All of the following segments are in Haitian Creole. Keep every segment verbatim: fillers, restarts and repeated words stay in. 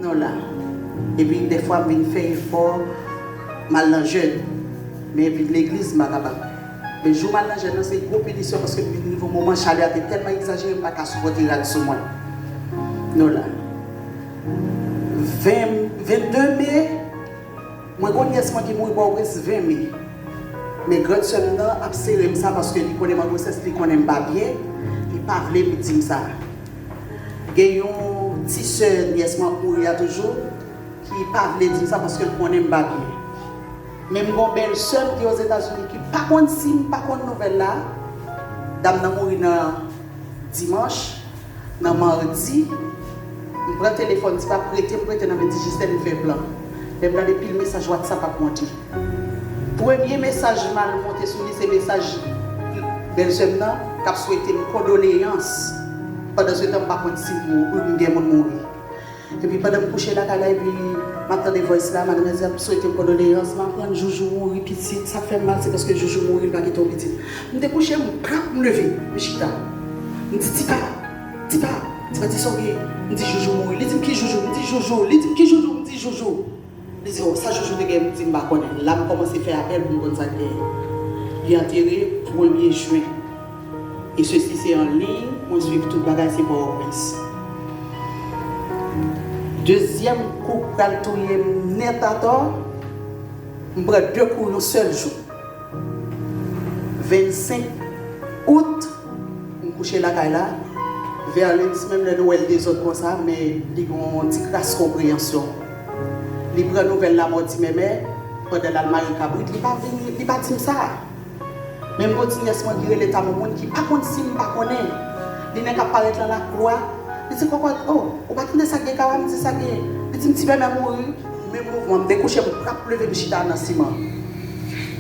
Non la. Epi dèfwa m vin fè efò, m al nan jèn. Men vin legliz, m pa kapab. Men jou m al nan jèn nan, se gwo pinisyon paske m vin rive yon moman chalè a te tèlman egzajere, m pa ka sipòte rad sou mwen. Non la. Ven, vennde me, mwen gon nyès mwen ki mouri Pòtoprens ven me. Men grann sè m nan ap sere m sa paske li konnen m an gwosès, li konnen m pa byen, li pa vle m di m sa. Gen yon ti sè nyès mwen k mouri a toujou, ki pa vle di m sa paske l konnen m pa byen. Men m gon bèl sè m ki Ozetazini ki pa konn si m pa konn nouvèl la. Dam nan mouri nan dimanch, nan madi, m pran telefòn, Ti Pap rete, m rete nan men Digicel, m fè plan. Lè m gade pil mesaj WhatsApp ap monte. Premye mesaj m al monte sou li, se mesaj bèlsè m nan, k ap swete m kondoleyans. Pandansetan, m pa konn si m mou-, m gen moun mouri. Epi pandan m kouche lakay la, epi m ap tande voice la, madanm nan di ap swete m kondoleyans, m aprann Joujou mouri pitit, sa k fè m mal, se paske Joujou mouri, l pa kite yon pitit. M te kouche, m prap, m leve, m chita. M di, Ti Pa, Ti Pa, Ti Pa di sa w ye? M di, Joujou mouri. Li di m, ki Joujou? M di, Joujou. Li di m, ki Joujou? M di, Joujou. Li di, o, sa Joujou te gen? M di, m pa konnen. La m kòmanse fè apèl pou m konn sa k genyen. Li antere premye jen. E sesi se an liy, mwen swiv tout bagay, se Pòtoprens. Dezyèm kou k pral touye m nèt atò, m pran de kou yon sèl jou. Vennsenk out, m kouche lakay la. Verlens, menm lè nou wè l dezòd konsa, men li gen yon ti kras konpreyansyon. Li pran nouvèl lanmò Ti Mèmè, pandan l al mare kabrit, li pa vini, li pa di m sa. Men m gon ti nyès mwen ki rele Tamoumoun ki pa konn si m pa konnen. Li nèk ap parèt lan lakou a. Li di, Kòkòt, o, ou pa tande sa k gen kaw a? M di, sa k gen? Li di m, Ti Mèmè mouri. Menm mouvman, m dekouche, m prap leve, m chita nan siman.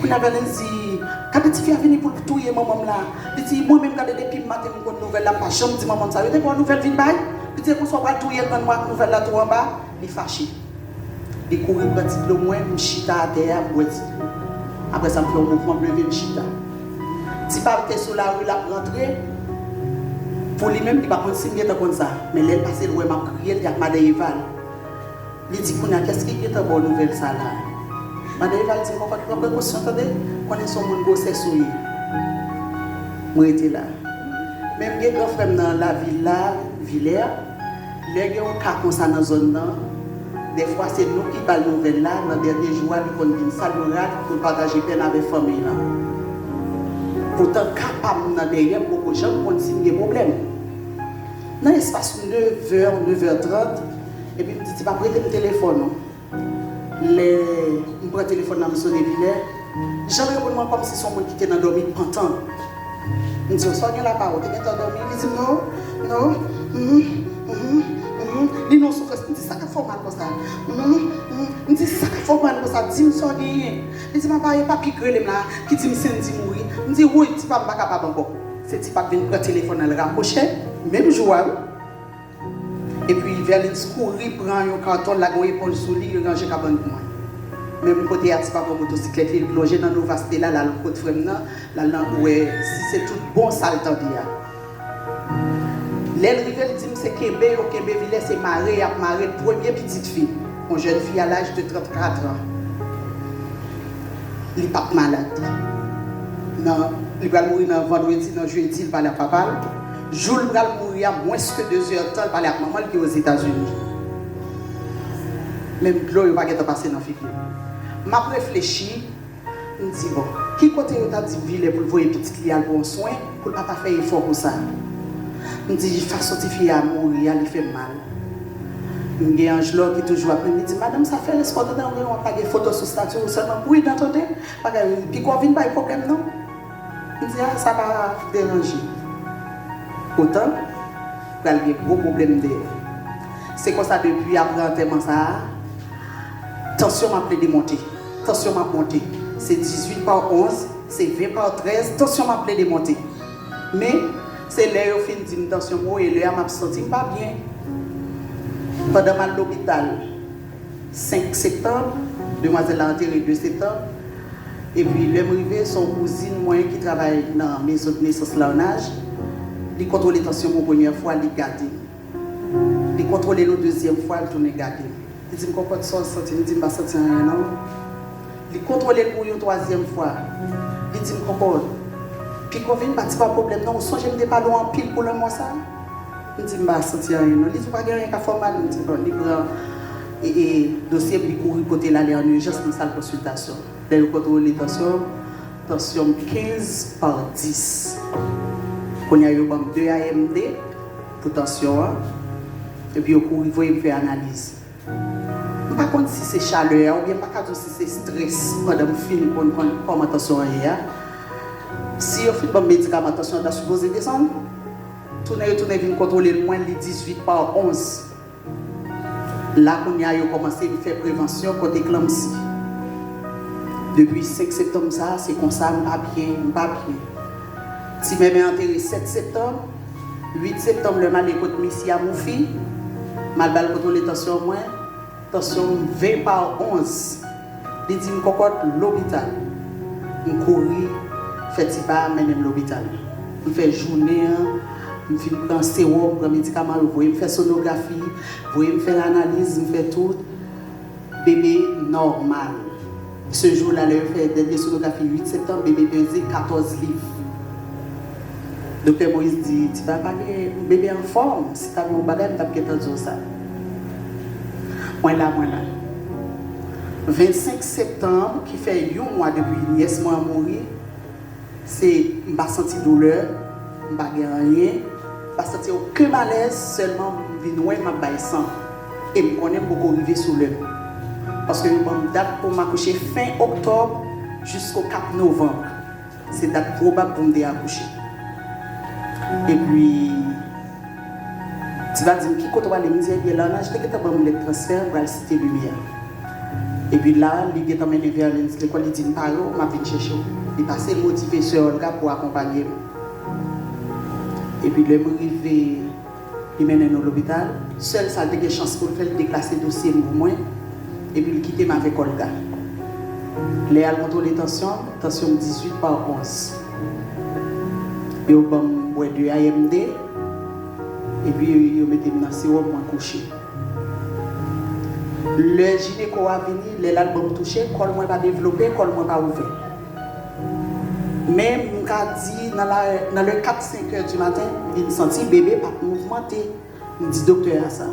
Kounye a Verlens di, gade tifi a vini pou l touye manman m la. Li di, mwen menm, gade depi maten m konn nouvèl la, m pa janm di manman m sa. Yo te ba w nouvèl vin bay? Li di, e konsa w pral touye grann mwen ak nouvèl la tou anba? Li fache. Li kouri pran ti dlo mwen, m chita atè a, m bwè ti dlo. Apre sa, m fè yon mouvman, m leve, m chita. Ti Pa te sou lari, l ap rantre. Pou li menm, li pa konn si m gentan konn sa. Men lè l pase, l wè m ap kriye, l te ak madan Eva l. Li di, kounye a, kiyès ki gentan ba w nouvèl sa la? Madan Eva l di m, Kòkòt, pran prekosyon, tande, konnen se yon moun gwosès ou ye. M rete la. Men m gen gran frè m nan lavil la, Vilè. Lè gen yon ka konsa nan zòn nan, dèfwa se nou ki ba l nouvèl la, nan dènye jou a, li konn vin sal yon rad pou l pataje pèn avèk fanmiy lan. Poutan ka pa m nan dèyè, m poko janm konn si m gen pwoblèm. Nan espas nevè, nevè trant, epi m di, Ti Pa, prete m telefòn ou. Lè m pran telefòn nan, m sone Vilè, jan l reponn mwen kòmsi se yon moun ki te nan dòmi pantan. M di, sa w gen la pa ou te gentan dòmi? Li di m, non, non, mhm, mhm, mhm. Li nan soufrans. M di, sa k ap fè w mal konsa? Mhm, mhm. M di, sa k ap fè w mal konsa? Di m sa w genyen. Li di m, apa e pa Pik rele m la, ki di m Sendy mouri. M di, woy, Ti Pa, m pa kapab ankò. Se Ti Pa k vin pran telefòn nan, l rakwoche, menm jou a, wi. Epi Verlens kouri pran yon katon, lage yon epòl sou li, ranje kabann pou mwen. Menm kote a, Ti Pa pran motosiklèt li, l plonje nan Nova Stella, l al kot frè m nan, l al nan, wè si se tout bon sa l tande a. Lè l rive, l di m se kenbe yo kenbe Vilè, se mare y ap mare l, premye pitit fi, yon jèn fi a laj de trannkat an. Li p ap malad. Nan, li pral mouri nan vandredi, nan jedi, li pale ak papa l. Jou l pral mouri a, mwens ke de zè tan, li pale ak manman l ki Ozetazini. Menm dlo yo pa gentan pase nan figi m. M ap reflechi, m di, bon, ki kote yo ta di Vilè pou l voye pitit li al pran swen, pou l pa ta fè efò konsa? M di, fason tifi a mouri a, li fè m mal. M gen Angelor ki toujou ap ri, li di, madanm, sa fè lespwa tande w gen w ap lage foto sou stati w, sèlman pridan tande. Bagay, piko vin bay pwoblèm non. M di, a, sa pa deranje. Poutan, pral gen gwo pwoblèm dèyè. Se konsa, depi apre antèman sa a, tansyon m ap plede monte. Tansyon m ap monte. Se dizuit pa onz, se ven pa trèz, tansyon m ap plede monte. Men, se lè yo fin di m tansyon m wo, e lè a m ap santi m pa byen. Pandan m al lopital, senk septanm, demwazèl la antere de septanm. Epi lè m rive, se yon kouzin mwen ki travay nan mezon de nesans Larnaj. Li kontwole tansyon mwen premyè fwa, li gade m. Li Kontwole l yon dezyèm fwa, l tounen gade m. Li di m, "Kòkòt, sa w santi?" M di, "M pa santi anyen non." Li kontwole l pou yon twazyèm fwa. Li di m, "Kòkòt, pik ou vin pa ti pa pwoblèm non, ou sonje m te pale w anpil pou lanmò sa a?" M di, "M pa santi anyen non." Li di, "Pa gen anyen k ap fè w mal?" M di, "Bon." Li pran e, e, dosye m, li kouri pote l ale an ijans nan sal konsiltasyon. Lè yo kontwole tansyon m, tansyon m kenz pa dis. Kounye a yo ban m de A M D pou tansyon an, epi yo kouri voye m fè analiz. M pa konn si se chalè a oubyen m pa ka di w si se estrès pandan m fin konn, konn kòman tansyon an ye a. Si yo fin ban m medikaman, tansyon an ta sipoze desann. Tounen, yo tounen vin kontwole l, mwen li dizuit pa onz. La kounye a yo kòmanse m fè prevansyon kont eklanpsi. Depi senk septanm sa a, se konsa m pa byen, m pa byen. Ti Mèmè antere sèt septanm, uit septanm lè m ale kot Misi Amoufi, m al ba l kontwole tansyon mwen, tansyon m ven pa onz. Li di m, "Kòkòt, lopital." M kouri fè ti pa a, mennen m lopital. M fè jounen an, m fin pran sewòm, pran medikaman, yo voye m fè sonografi, voye m fè analiz, m fè tout. Bebe nòmal. Se jou la, lè yo fè dènye sonografi uit septanm, bebe peze katòz liv. Doktè Moïse di, "Ti pa, pa gen, bebe anfòm, si ta gen yon bagay, m t ap gentan di w sa." Mwen la, mwen la. Vennsenk septanm, ki fè yon mwa depi nyès mwen an mouri, se, m pa santi doulè, m pa gen anyen, m pa santi okenn malèz, sèlman m vin wè m ap bay san. E m konnen m poko rive sou lè m. Paske yo ban m dat pou m akouche fen oktòb jisko kat novanm. Se dat pwobab pou m te akouche. Epi, Ti pa di m, "Ki kote w ale?" M di, "Ebyen, Larnaj te gentan ban m lèt transfè, m pral Site Limyè." Epi la, li gentan mennen Verlens lekòl, li di m, "Pare w, m ap vin chèche w." Li pase l motive sè Olga pou akonpanye m. Epi lè m rive, li mennen nou lopital. Sèl sa l te gen chans pou l fè, l deklase dosye m pou mwen. Epi l kite m avèk Olga. Lè y al kontwole tansyon m, tansyon m dizuit pa onz. Yo ban m bwè de A M D, epi yo mete m nan sewòm, mwen kouche. Lè jineko a vini, lè l al ban m touche, kòl mwen pa devlope, kòl mwen pa ouvè. Men m ka di, nan la, nan lè kat, senk è di maten, m vin santi bebe p ap mouvmante. M di doktè a sa.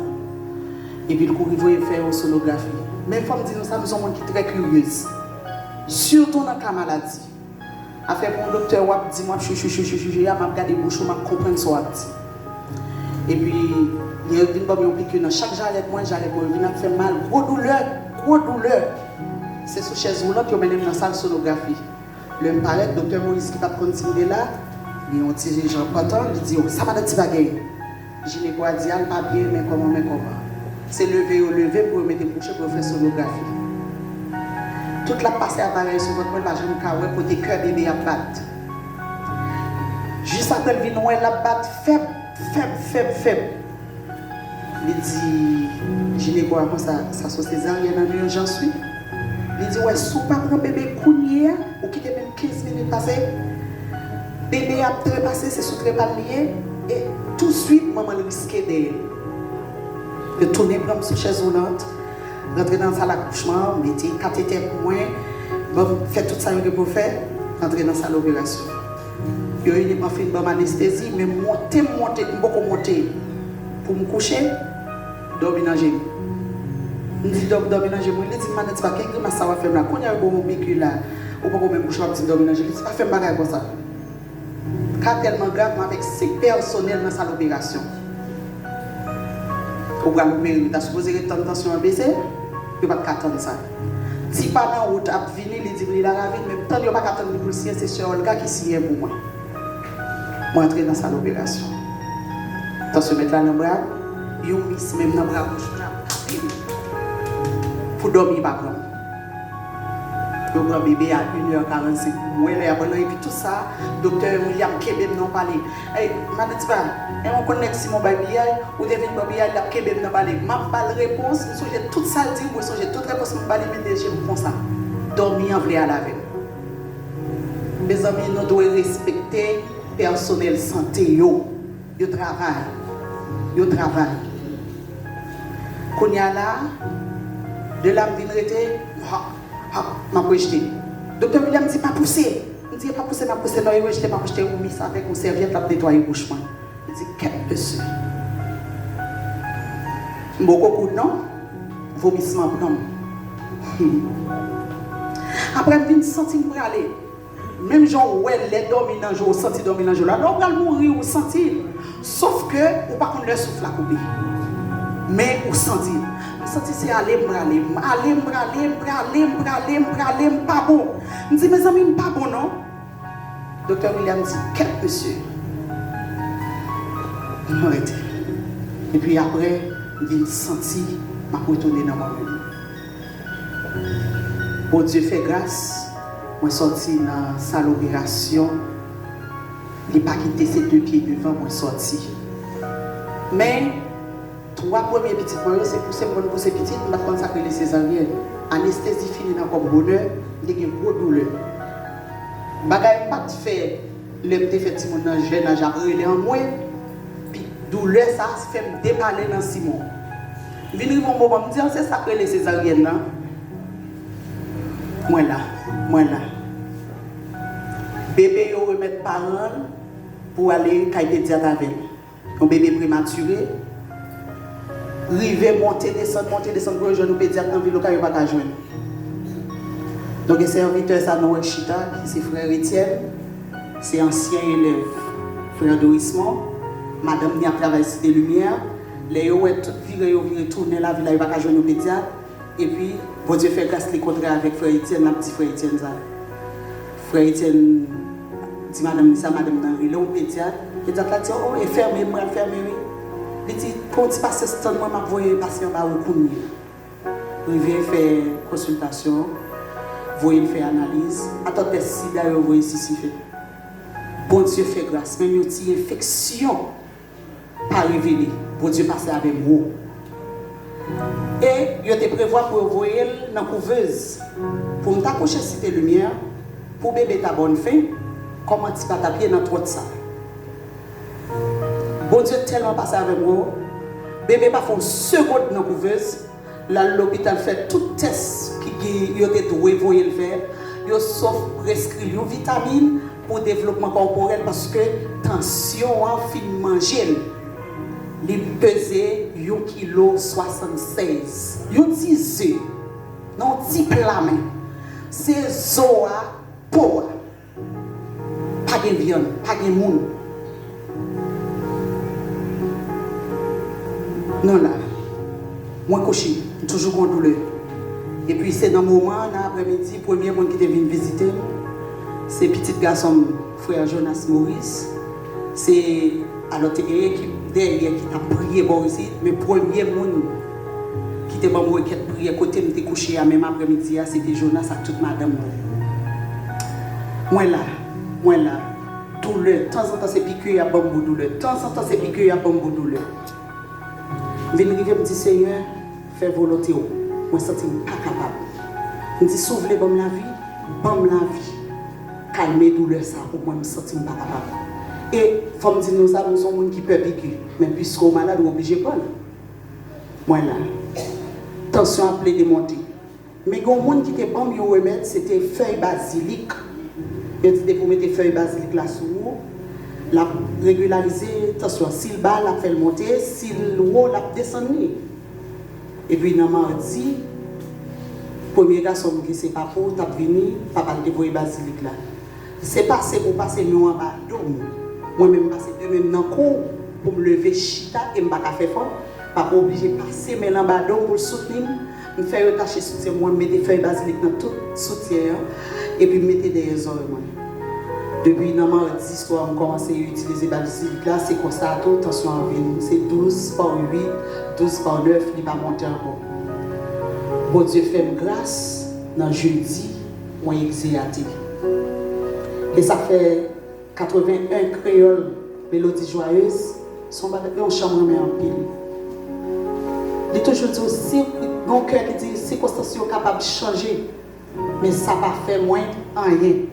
Epi l kouri voye m fè yon sonografi. Men fò m di nou sa, m se yon moun ki trè kiryez. Sitou nan ka maladi. Afè pou yon doktè w ap di m w ap chouchou, chouchou, chouchou a, m ap gade bouch ou, m ap konprann sa w ap di. Epi, lè yo vin ban m yon piki nan chak jarèt mwen, jarèt mwen yo vin ap fè m mal, gwo doulè, gwo doulè. Se sou chèz woulant yo mennen m nan sal sonografi. Lè m parèt, doktè Moïse ki pa t konn si m te la, li yon ti jan pantan, li di, "O, sa madan Ti Bagay?" Jineko a di, "A, l pa byen, men kòman, men kòman." Se leve yo leve m pou yo mete m kouche pou yo fè sonografi. Tout l ap pase aparèy sou vant mwen, l pa janm ka wè kote kè bebe ap bat. Jis apre l vin wè l ap bat fèb, fèb, fèb, fèb. Li di, jineko a konsa, "Sa se sezaryèn an ijans, wi." Li di, "Wè, si w pa pran bebe kounye a, ou kite menm kenz minit pase, bebe a ap trepase, se sou trepa l li ye, e touswit, manman l riske dèyè l." Yo tounen pran m sou chèz woulant, rantre nan sal akouchman, mete katetè pou mwen, ban m fè tout sa yo gen pou yo fè, rantre nan sal operasyon. Yo inikman fin ban m anestezi, men monte m monte, m poko monte pou m kouche, dòmi nan je m. M di dòmi, dòmi nan je m, wi. Li di m, "Madan Ti Bagay, ki grimas sa w ap fè m la? Kounye a yo ba w yon piki la, ou poko menm kouche, w ap di m dòmi nan je m." Li di, "Pa fè m bagay konsa." Ka tèlman grav, mwen avèk senk pèsonèl nan sal operasyon. Ou pral opere, nou ta sipoze ret tann tansyon an bese, yo pa t ka tann sa. Ti pa nan wout ap vini, li di m li La Ravine, men m tann yo pa ka tann li pou l siyen, se sè Olga ki siyen pou mwen. Mwen antre nan sal operasyon. Tansyonmèt la nan bra m, yon mis menm nan bra gòch mwen ap tape m. Pou dòmi pa pran m. Yo pran bebe a inè karannsenk. M wè lè a pran nan, epi tout sa, doktè William kenbe m nan pale. Ey, madan Ti Bagay, ou konn nèg Simon bay piyay, ou te vin pran piyay, l ap kenbe m nan pale. M ap ba l repons, m sonje tout sa l di m, mwen sonje tout repons mwen ba li, men de je m konsa. Dòmi an vle al avè m. Mezanmi, nou dwe respekte pèsonèl sante yo. Yo travay. Yo travay. Kounye a la, de la m vin rete, ha, ha, m ap rejte. Doktè William di, "Pa pouse." M di, "E pa pouse m ap pouse, non, e rejte m ap rejte." Ou mis avèk yon sèvyèt, l ap netwaye bouch mwen. M di, "Kèt mesye." M poko koud, non, vomisman pran m. Hmm. Apre, m vin santi m prale. Menm jan w wè lè dòmi nan je w, ou santi dòmi nan je w la. Lè w pral mouri, ou santi l. Sof ke ou pa konn lè souf la koupe. Men ou santi l. M santi se ale m prale. M ale m prale, m prale, m prale, m prale, m pa bon. M di, "Mezanmi, m pa bon non." Doktè William di, "Kèt mesye." M rete. Epi apre, m vin santi m ap retounen nan mwen menm. Bondye fè gras, mwen sòti nan sal operasyon, li pa kite se de pye devan mwen sòti. Men, twa premye pitit mwen yo, se pouse m konn pouse pitit, m pa t konn sa k rele sezaryèn. Anestezi fini nan kò m bonè, m te gen gwo doulè. Bagay m pa t fè lè m te fè timoun nan jèn aj ap rele anmwe, pi doulè sa fè m depale nan Simon. M vin rive yon moman, m di, "An, se sa k rele sezaryèn nan?" Mwen la, mwen la. Bebe yo remèt paran l pou ale kay pedyat avè l. Yon bebe prematire, rive monte desann, monte desann pou yo jwenn yon pedyat nan vil Okay, yo pa ka jwenn. Donk, e sèvitè sa nou wè chita, ki se frè Etienne, se ansyen elèv frè Dorismond, madanm ni ap travay Site Limyè. Lè yo wè tout vire, yo vire tounen lavil la, yo pa ka jwenn yon pedyat. Epi, Bondye fè gras li kontre avèk frè Etienne, l ap di frè Etienne sa. Frè Etienne di madanm li sa, madanm nan rele yon pedyat. Pedyat la di, "O, enfèmye, m pral fèmen wi." Li di, "Pran yon ti pasyans, tann mwen, m ap voye pasyan ba ou kounye a." Rive fè konsiltasyon, voye l fè analiz, atò tès sida yo voye Sisi fè. Bondye fè gras, menm yon ti enfeksyon pa revele, Bondye pase avè m wo. E yo te prevwa pou yo voye l nan kouvèz. Pou m ta kouche Site Limyè, pou bebe ta bòn fen, kòm anti pa t ap ye nan twòt sa. Bondye tèlman pase avè m wo, bebe pa fè yon segond nan kouvèz, l al lopital fè tout tès ki gen, yo te dwe voye l fè, yo sòf preskri l yon vitamin pou devlopman kòporèl paske tansyon an fin manje l. Li peze yon kilo swasannsèz. Yon ti ze, nan yon ti pla men. Se zo a, po a. Pa gen vyann, pa gen moun. Non la. Mwen kouche, m toujou gon doulè. Epi se nan moman an, nan aprèmidi, premye moun ki te vin vizite m, se pitit gason m, frè Jonas Maurice. Se, alò, te gen ekip dèyè ki t ap priye bò isit, men premye moun ki te ban m rekèt priyè kote m te kouche a, menm aprèmidi a, se te Jonas ak tout madanm mwen. Mwen la, mwen la. Doulè, tanzantan se piki y ap ban m pou doulè. Tanzantan se piki y ap ban m pou doulè. M vin rive, m di, "Senyè, fè volonte w." Mwen santi m pa kapab. M di, "Si w vle ban m lavi, ban m lavi. Kalme doulè sa pou mwen, m santi m pa kapab." E fò m di nou sa, m se yon moun ki pè piki. Men piske w malad, ou oblije pran l. Mwen la. Tansyon ap plede monte. Men gen yon moun ki te ban m yon remèd, se te fèy bazilik. Yo di depi w mete fèy bazilik la sou ou, l ap regilarize tansyon. Si l ba, l ap fè l monte, si l wo, l ap desann li. Epi nan madi, premye gason m ki se papa w t ap vini, papa l te voye bazilik la. Se pase pou pase men w anba do m. Mwen menm m pase de men m nan kou pou m leve chita e m pa ka fè fò. Papa oblije pase men l anba do m pou l soutni m. M fè yo tache soutyen mwen, m mete fèy bazilik nan tout soutyen an, epi m mete dèyè zòrèy mwen. Depi nan madi swa m kòmanse itilize bazilik la, se konsa tou tansyon an vin. Se douz pa uit, douz pa nèf, li pa monte ankò. Bondye fè m gras nan jedi, mwen egzeyate. E sa fè katreven en Kreyòl Melodi Jwayeuz, se yon bagay, yon chan m renmen anpil. Li toujou di w, si, gen yon kè ki di, sikonstans yo kapab chanje, men sa pa fè mwen anyen.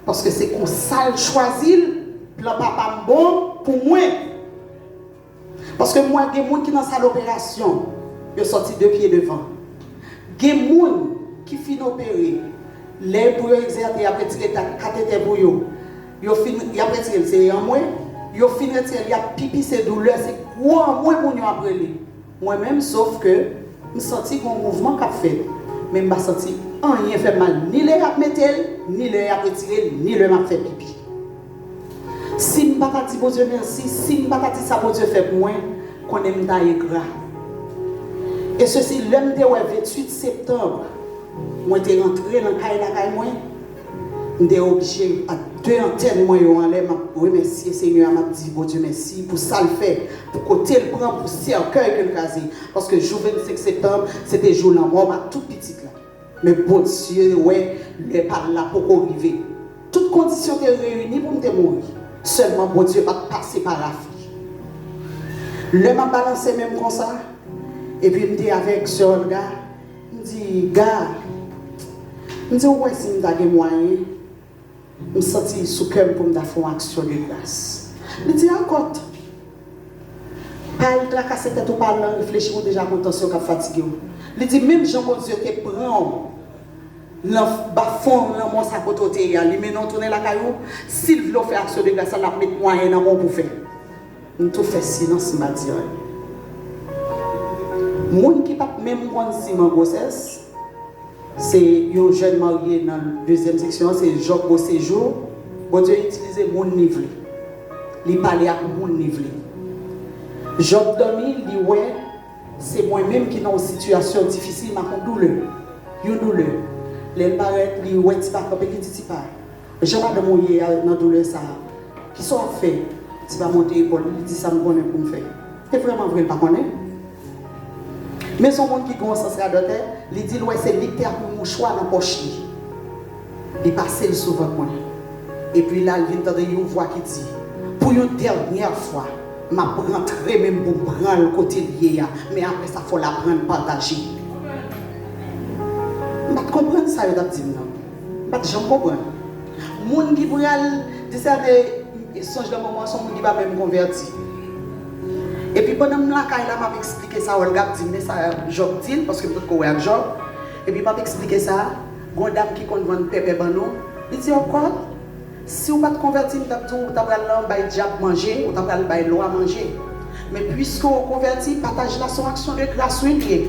Paske se konsa l chwazi l, plan papa m bon pou mwen. Paske m wè gen moun ki nan sal operasyon. Yo sòti de pye devan. Gen moun ki fin opere, lè pou yo egzète, y ap retire ta- katetè pou yo. Yo fin, y ap retire l, se anmwe. Yo fin retire l, y ap pipi, se doulè, se gwo anmwe moun yo ap rele. Mwen menm, sof ke m santi gen yon mouvman k ap fèt, men m pa santi anyen fè m mal, ni lè y ap mete l, ni lè y ap retire l, ni lè m ap fè pipi. Si m pa ta di Bondye mèsi, si m pa ta di sa Bondye fè pou mwen, konnen m ta engra. E sesi, lè m te wè venntuit septanm, mwen te rantre nan kay lakay mwen, m te oblije ak de antèn mwen yo anlè, m ap remèsye Senyè a, m ap di Bondye mèsi pou sa l fè, pou kote l pran m, pou sèkèy ke l kraze. Paske jou vennsenk septanm, se te jou lanmò m ak tout pitit la. Men Bondye wè lè pa l la poko rive. Tout kondisyon te reyini pou m te mouri. Sèlman Bondye pa t pase pa raf li. Lè m ap balanse men m konsa, epi m te avèk sè Olga, m di, Ga, m di, ou wè si m ta gen mwayen, m santi sou kè m pou m ta fè yon aksyon de gras. Li di, akòt. Pa al trakase tèt ou, pa al nan reflechi, ou deja gon tansyon k ap fatige w. Li di, menm jan Bondye te pran w nan ba fon lanmò sa kote w te ye a, li mennen w tounen lakay ou, si l vle w fè aksyon de gras la, l ap met mwayen nan men w pou w fè. M tou fè silans, m pa di anyen. Moun ki p ap menm konn si m an gwosès, se yon jèn marye nan dezyèm seksyon an, se Job Beauséjour. Bondye itilize moun li vle. Li pale ak moun li vle. Job dòmi, li wè se mwen menm ki nan yon sitiyasyon difisil, m ak yon doulè. Yon doulè. Lè l parèt, li wè Tipa kanpe, li di, Tipa, jan madanm ou ye a nan doulè sa a, kisa w ap fè? Tipa monte epòl li, li di, sa m konnen pou m fè. E vrèman vre, l pa konnen. Men se yon moun ki gen yon sans radòtè, li di l wè se li k te ak yon mouchwa nan pòch li. Li pase l sou vant mwen. Epi la, l vin tande yon vwa ki di, pou yon dènyè fwa, m ap rantre men m pou m pran l kote l ye a, men apre sa, fò l aprann pataje. M pa t konprann sa yo t ap di m nan. M pa t janm konprann. Moun ki pral disène sonj nan moman an, se yon moun ki pa menm konvèti. Epi pandan m lakay la, m ap eksplike sa, Olga ap di m, men sa Job di l, paske m potko wè ak Job. Epi m ap eksplike sa, gon dam ki konn vann pèpè ban nou, li di, ankò, si w pa t konvèti, m t ap di w, ou ta pral nan bay dyab manje, ou ta pral bay lwa manje. Men piske w konvèti, pataj la se yon aksyon de gras, wi, l ye.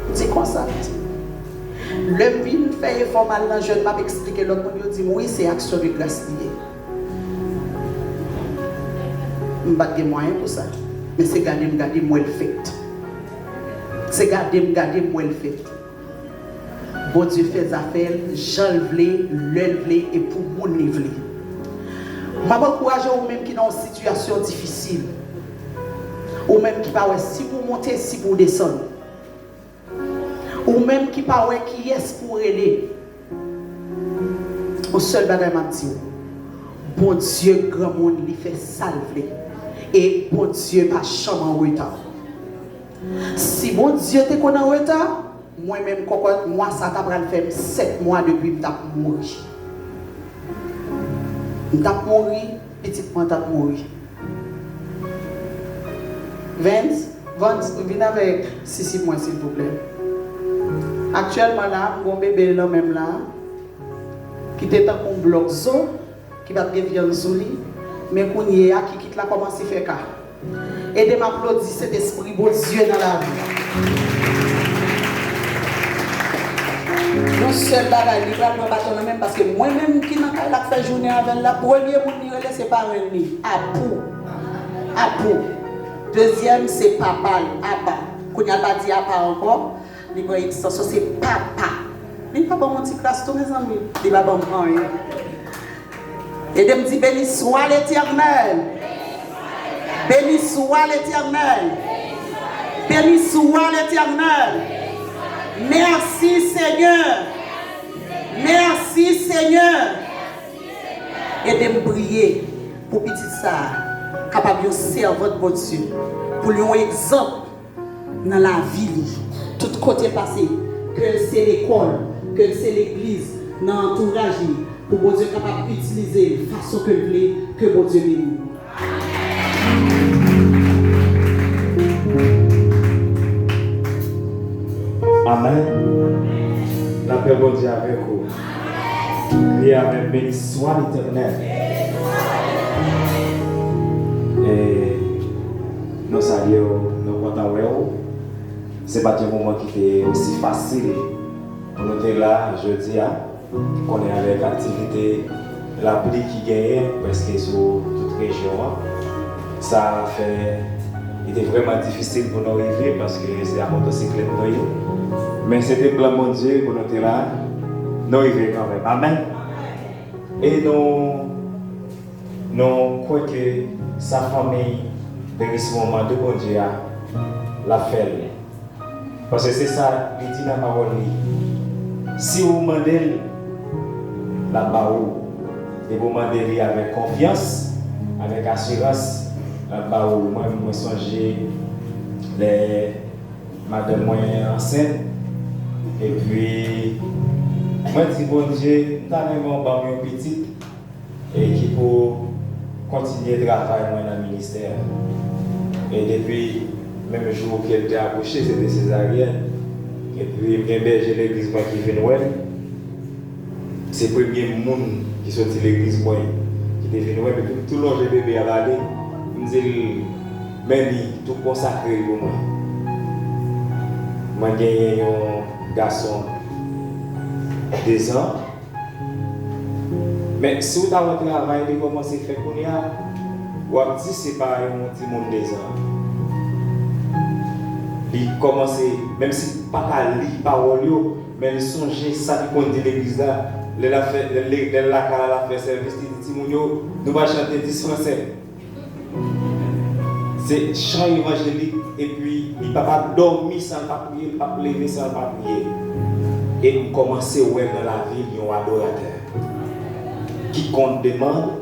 M di konsa, m di. Lè m vin fè efò m al nan jèn, m ap eksplike lòt moun, yo di m, wi, se aksyon de gras li ye. M pa t gen mwayen pou sa. Men se gade m gade m wè l fèt. Se gade m gade m wè l fèt. Bondye fè zafè l jan l vle, lè l vle e pou moun li vle. M ap ankouraje ou menm ki nan yon sitiyasyon difisil. Ou menm ki pa wè si pou w monte, si pou w desann. Ou menm ki pa wè kiyès pou w rele. Yon sèl bagay m ap di w. Bondye granmoun, li fè sa l vle. E Bondye pa janm an reta. Si Bondye te konn an reta, mwen menm kòkòt mwa sa ta pral fè m sèt mwa depi m t ap mouri. M t ap mouri, pitit mwen t ap mouri. Vens, Vans, vin avèk Sisi mwen silvouplè. Aktyèlman la, m gon bebe nan men m la, ki te tankou yon blòk zo, ki pa t gen vyann sou li, men kounye a, kikit la kòmanse fè ka. Ede m aplodi Sentespri Bondye nan lavi. Yon sèl bagay, li pral pran baton nan men m, paske mwen menm ki nan kay la k fè jounen avè l la, premye moun li rele se parenn li, Apou. Apou. Dezyèm se papa l, Apa. Kounye a l pa di Apa ankò, li pran ekstansyon, se Papa. Li pa ban m yon ti kras tou, mezanmi. Li pa ban m anyen. Ede m di, béni soit l'Éternel. Béni soit l'Éternel. Béni soit l'Éternel. Mèsi, Senyè. Mèsi, Senyè. Ede m priye pou pitit sa a kapab yon sèvant Bondye, pou l yon egzanp nan lavi li, tout kote l pase, ke l se lekòl, ke l se legliz, nan antouraj li, pou Bondye kapab itilize l fason ke l vle, ke Bondye beni w. Amèn. Lapè Bondye avèk ou. Kriye avè m, beni swa Letènèl. E nou salye w, nou kontan wè w. Se pa t yon moman ki te osi fasil pou nou te la jodi a. Konnen avèk aktivite lapli ki genyen prèske sou tout rejyon an, sa fè li te vrèman difisil pou nou rive, paske se a motosiklèt nou ye. Men se te plan Bondye pou nou te la, nou rive kanmenm. Amèn. E nou, nou kwè ke sa fanmi Derismond mande Bondye a, l ap fè l. Paske se sa li di nan pawòl li. Si ou mande l, l ap ba ou. Depi ou mande li avèk konfyans, avèk asirans, l ap ba ou. Mwen, mwen sonje lè madanm mwen ansent, epi mwen di Bondye, m ta renmen w ban m yon pitit e ki pou kontinye travay mwen nan ministè a. E depi menm jou ke l te akouche, se te sezaryèn. Epi m gen bèje legliz mwen ki vin wè m. Se premye moun ki soti legliz mwen ki te vin wè m. Epi m tou lonje bebe a ba li. M di l, men li, tou konsakre l pou mwen. Mwen genyen yon gason dezan. Men si w ta wè travay li kòmanse fè kounye a, w ap di se pa yon timoun dezan. Li kòmanse, menm si l pa ka li pawòl yo, men li sonje sa li konn di legliz la. Lè l ap fè, lè, lè, lè l lakay la, l ap fè sèvis, li di timoun yo, nou pral chante dis franse. Se chan evanjelik, epi li p ap dòmi san l pa priye, li p ap leve san l pa priye. E m kòmanse wè nan lavi l yon adoratè. Quiconque demande,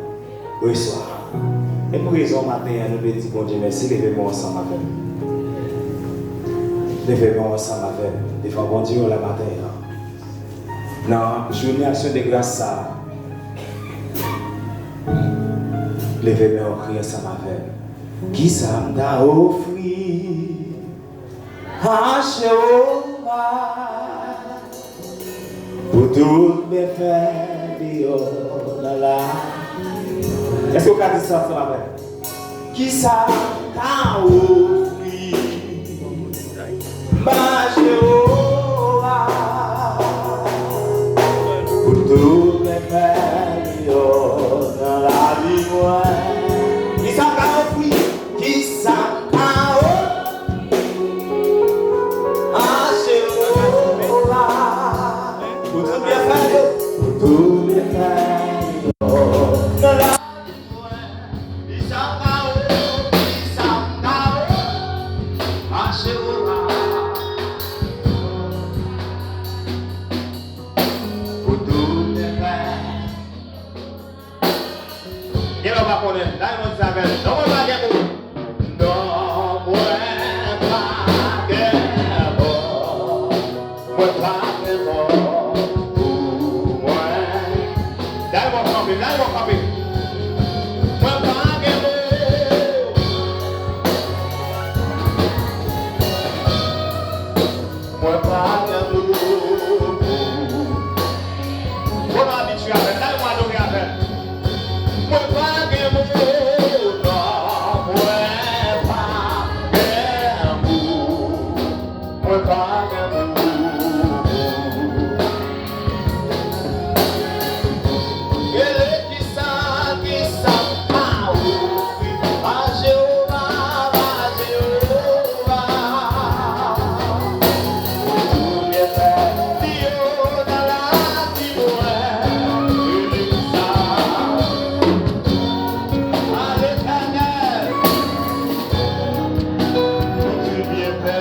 reçoit. E pou rezon maten an, nou vle di Bondye mèsi, leve men w ansanm avè m. Leve men w ansanm avè m devan Bondye w la maten an. Nan jounen aksyon de gras sa a, leve men w, kriye ansanm avè m. Kisa m ta ofri a Jewova pou tout byenfè li yo nan la? Èske w ka di sa ansanm avè m? Kisa m ka ofri ba Jewova pou tout byenfè li yo nan lavi mwen? Kisa m ka ofri? Kisa m ka ofri a Jewova pou tout byenfè li yo? Pou tout byenfè li yo nan lavi mwen. Kisa m ka ofri, kisa m ka ofri a Jewova pou tout byenfè? Gen lè w pa konnen, dayè mwen di sa avè l. Non, mwen pa gen mo. Non, mwen pa gen mo. Mwen pa gen mo pou mwen. Dayè mwen kanpe, dayè mwen kanpe. Mwen pa gen mo. Mwen pa gen mo pou. Mwen pa abitye avè l, dayè mwen adore avè l. Mwen pa gen mo, non, mwen pa gen mo. Mwen pa gen mo. Rele kisa, kisa m ka ofri a Jewova, a Jewova. Pou byenfè li yo nan lavi mwen, rele kisa a Letènèl. Pou tout byenfè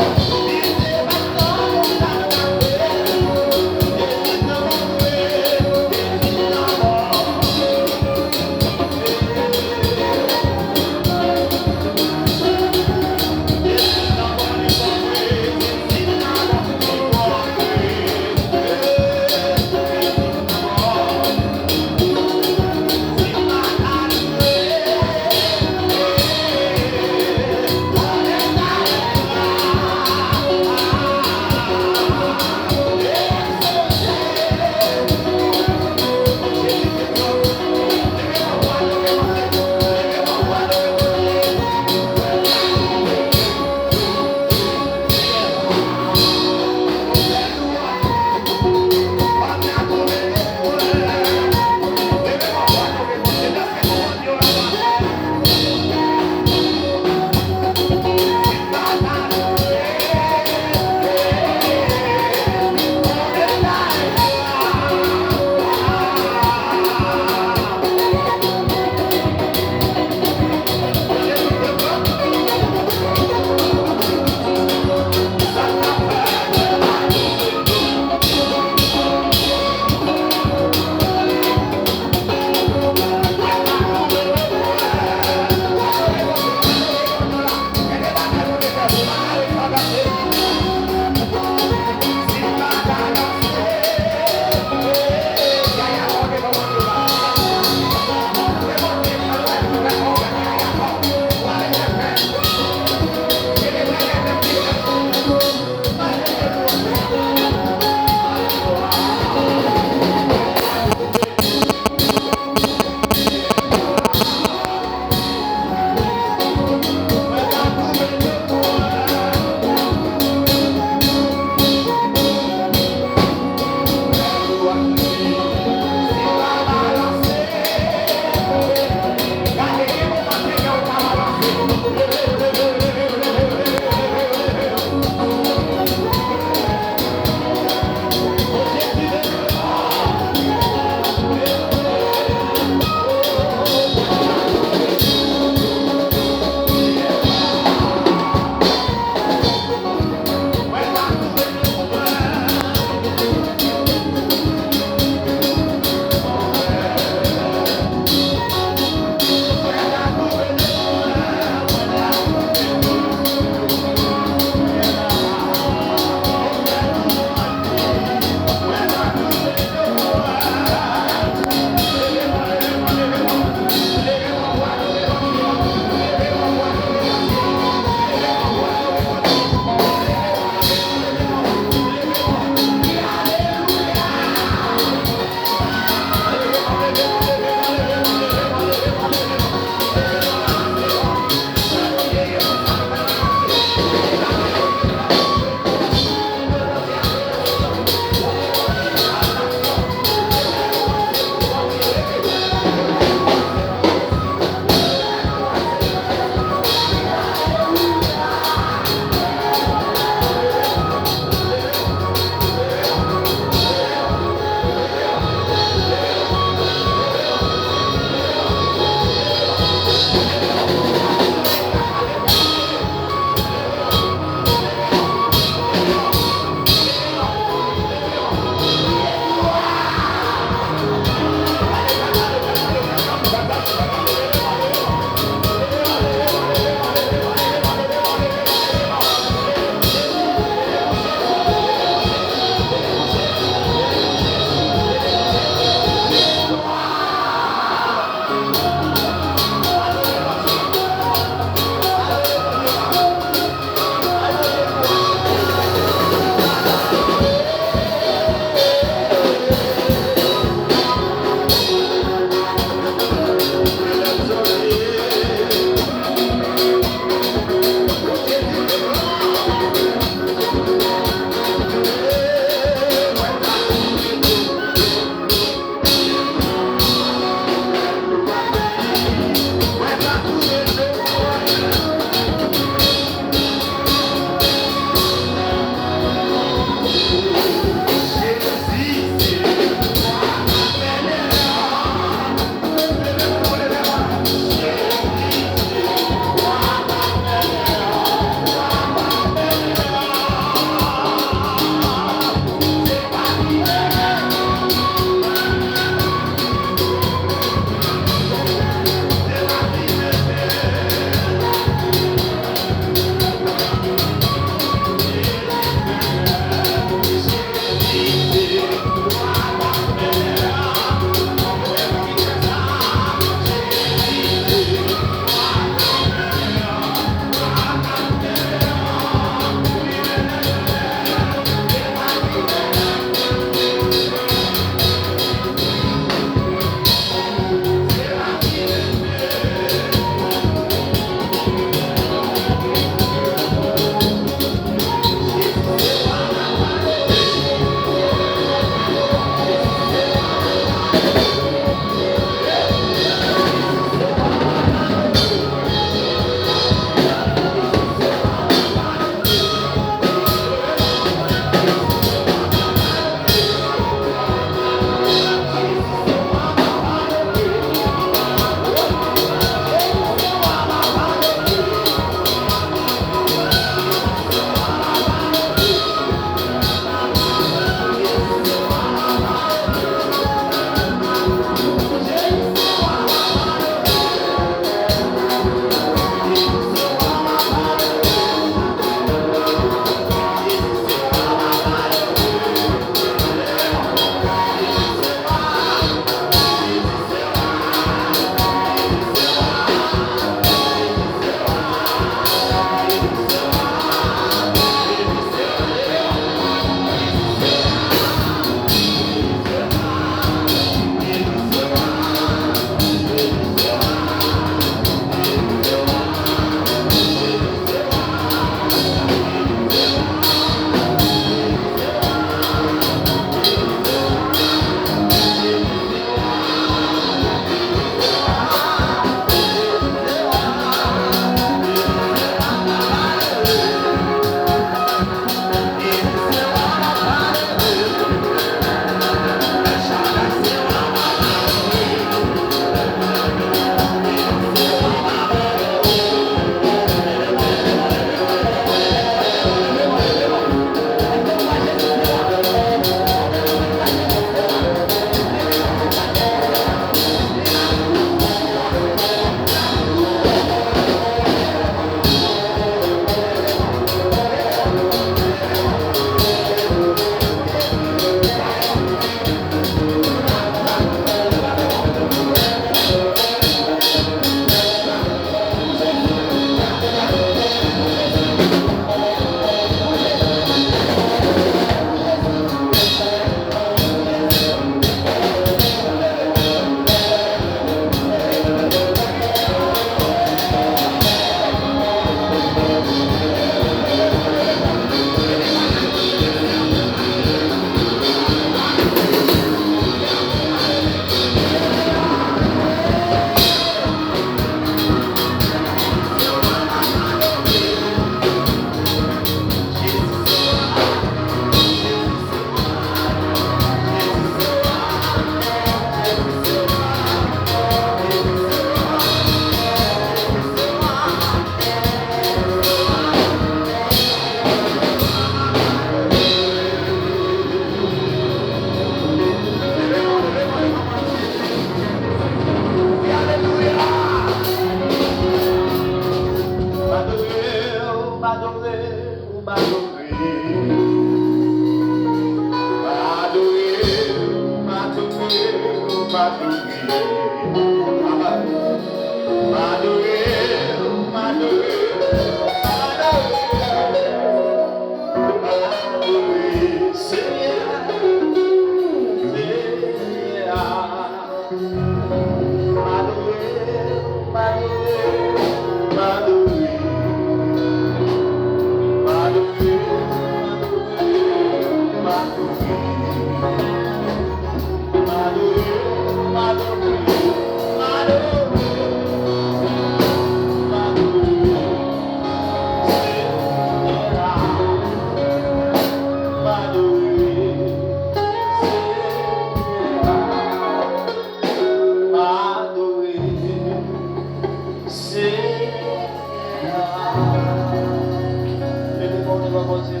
Mete kò w devan Bondye.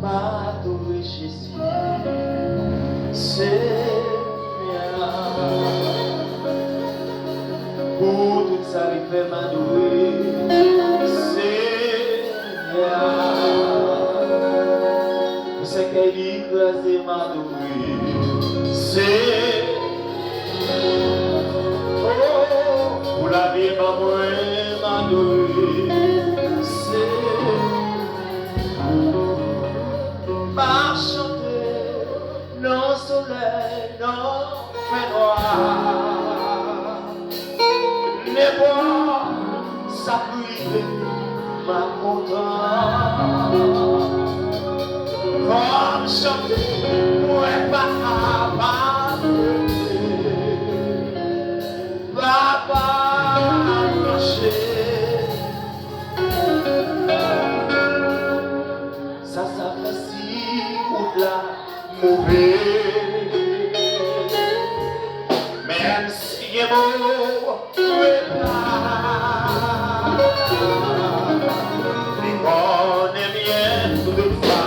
M adore Jezi, Senyè. Pou tout sa li fè, m adore Senyè. Pou sèkèy li kraze, m adore Senyè. Oh, pou lavi ban mwen, m adore Senyè. M ap chante nan solèy, nan fènwa. Nenpòt sa k rive, m ap kontan. Fò m chante, mwen pa kapab rete. Papa, mache. Sa, sa fè si wout la move. Menm si gen mo, move pa. Li konnen byen tout sa.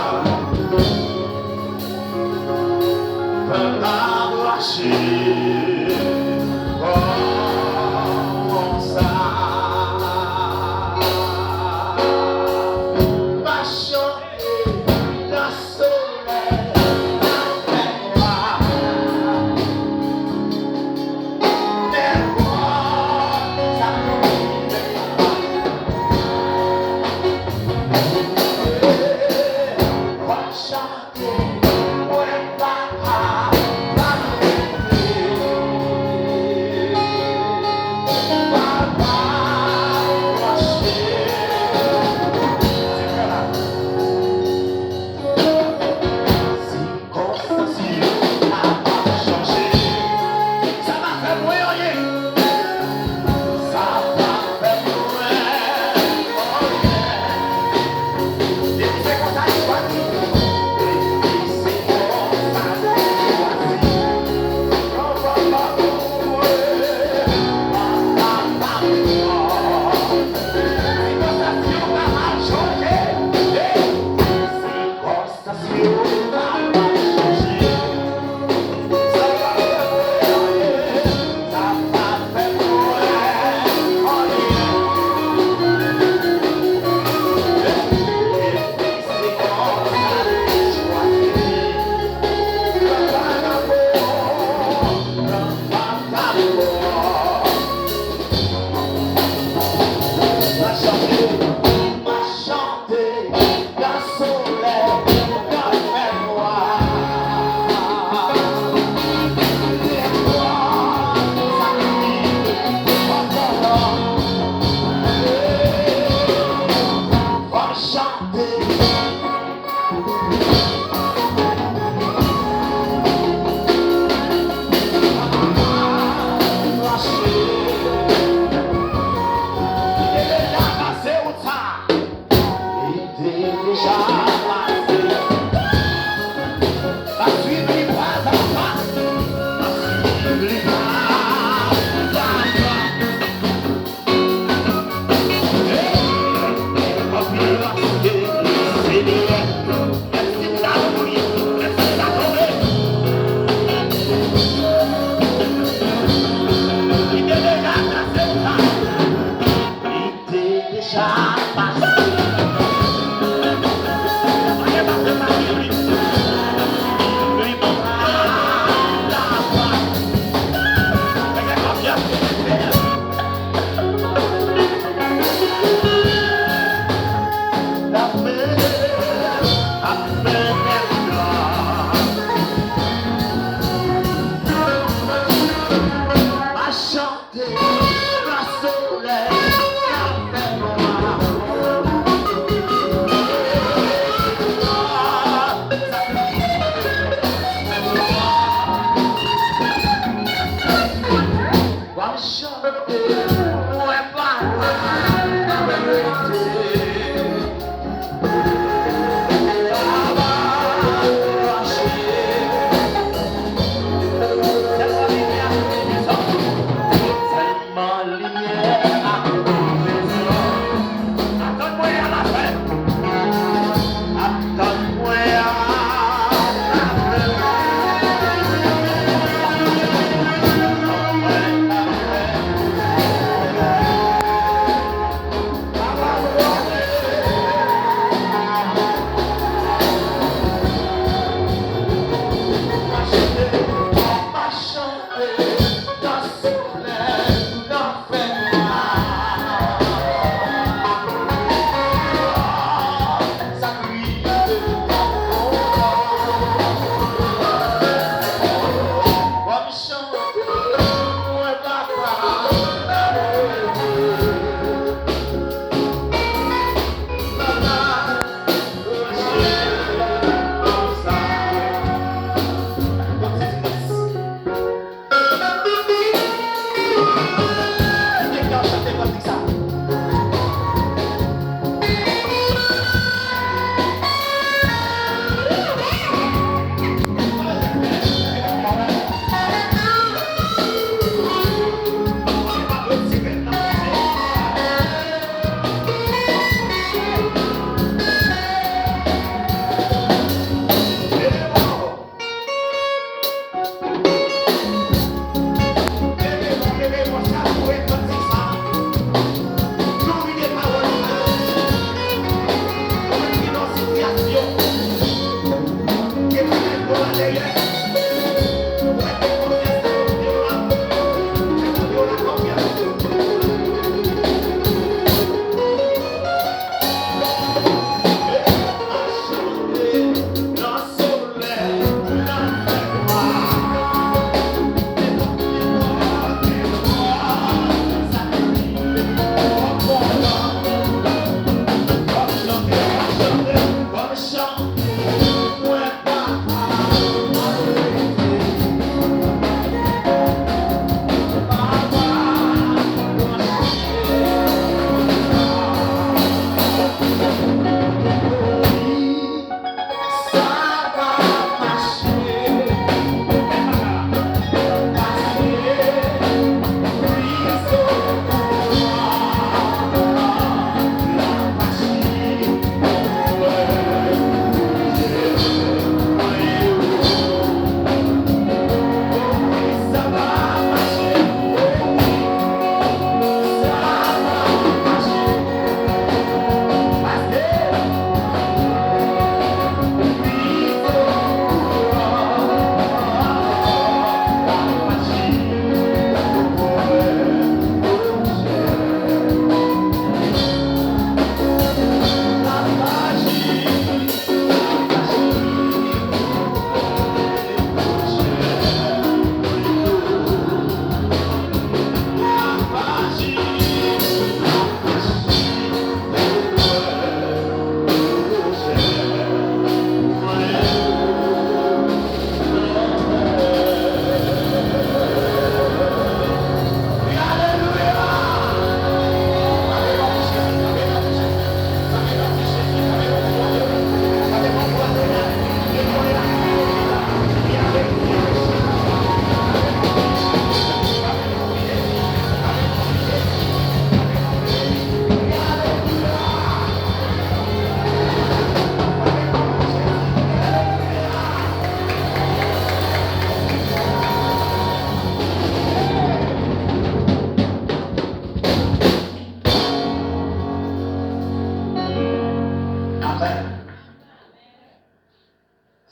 Papa, mache konsa. M ap chante nan solèy, nan fènwa. Nenpòt sa k rive. M ap chante.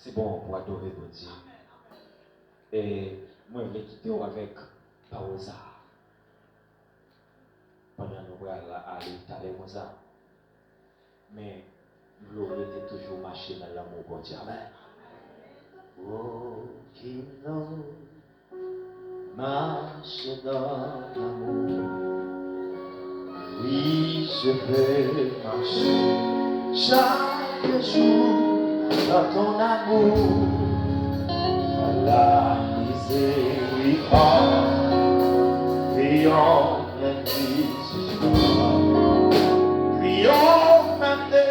Se bon pou adore Bondye. E mwen vle kite w avèk pawòl sa a. Pandan nou pral ale talè konsa. Men, m vle w rete toujou mache nan lanmou Bondye. Amèn. Walking on, marche dans l'amour. Oui, je veux marcher chaque jour dans ton amour. La miséricorde, prions lundi. Prions même de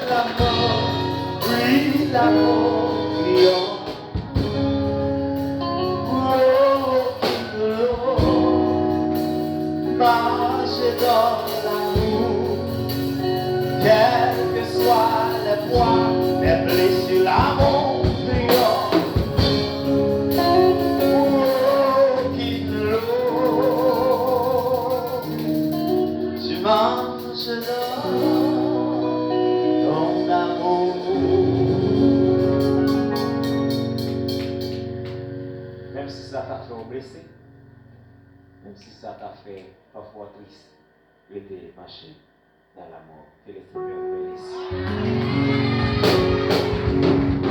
l'amour, oui, l'amour, prions. Walking on, marcher dans l'amour, quel que soit le poids, les blessures, l'amour, prions. Walking on, tu marches dans ton amour. Menm si sa ka fè w blese, menm si sa ka fè pafwa w tris, rete mache dans l'amour. Que le Seigneur bénisse.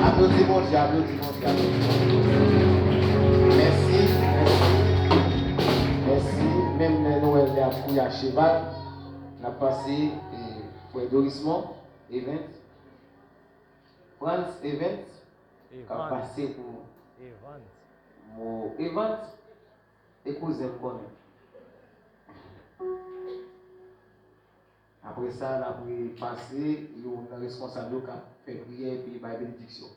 Aplodi Bondye, aplodi Bondye, aplodi Bondye. Mèsi, mèsi, mèsi. Menm lè nou wè l ap kouri ak cheval, n ap pase, e, frè Dorismond Evans, Frantz Evans, k ap pase pou Evans. Mo Evans, e kouzen m konnen. Apre sa, n ap pase, youn nan responsab yo k ap fè priyè epi bay benediksyon.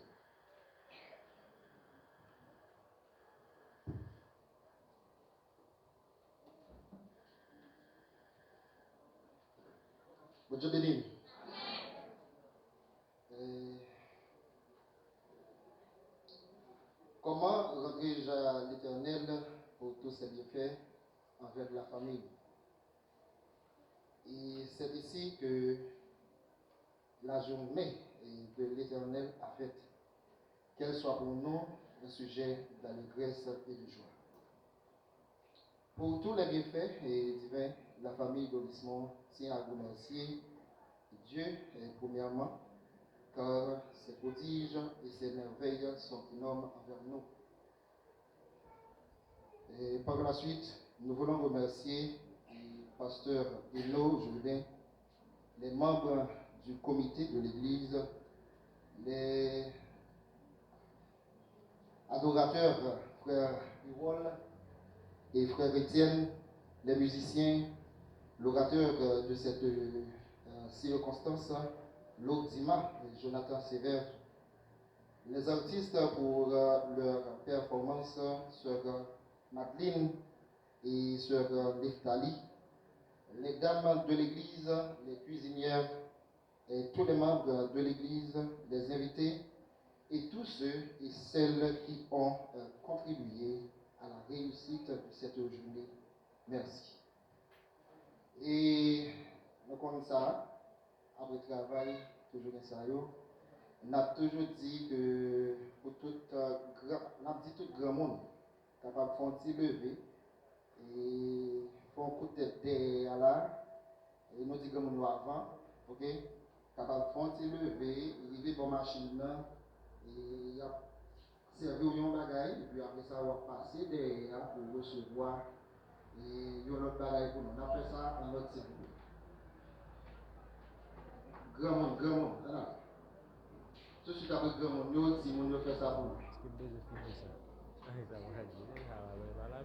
Bondye beni nou. Euh, comment rendrai-je à l'Éternel pour tous ses bienfaits envers la famille? Et c'est ici que la journée de l'Éternel a fait, qu'elle soit pour nous un sujet d'allégresse et de joie. Pour tous les bienfaits et divins, la famille Dorismond tient à remercier Dieu, euh, premièrement, car ses prodiges et ses merveilles sont énormes envers nous. Et par la suite, nous voulons remercier le pasteur Eno Jourdain, les membres du comité de l'église, les adorateurs, frère Erol et frère Etienne, les musiciens, l'orateur de cette, euh, circonstance, Lordima et Jonathan Sévère, les artistes pour, euh, leur performance, sœur Madeleine et sœur Neftali, les dames de l'église, les cuisinières, et tous les membres de l'église, les invités et tous ceux et celles qui ont, euh, contribué à la réussite de cette journée. Merci. E nou konn sa, apre travay, toujou gen sa yo. N ap toujou di ke pou tout, euh, gran, n ap di tout granmoun kapab fè yon ti leve e fè yon kout tèt dèyè a la. E nou di granmoun yo avan, oke? Kapab fè yon ti leve, rive bò machin nan, e y ap sèvi w yon bagay, epi apre sa, w ap pase dèyè a pou w resevwa, e, yon lòt bagay pou nou. N ap fè sa an lòt ti bout. Granmoun, granmoun, ann ale. Tousuit apre granmoun yo, timoun yo fè sa pou nou. Èske m bezwen fini sa? Sa mwen ka di, sa va, sa va la,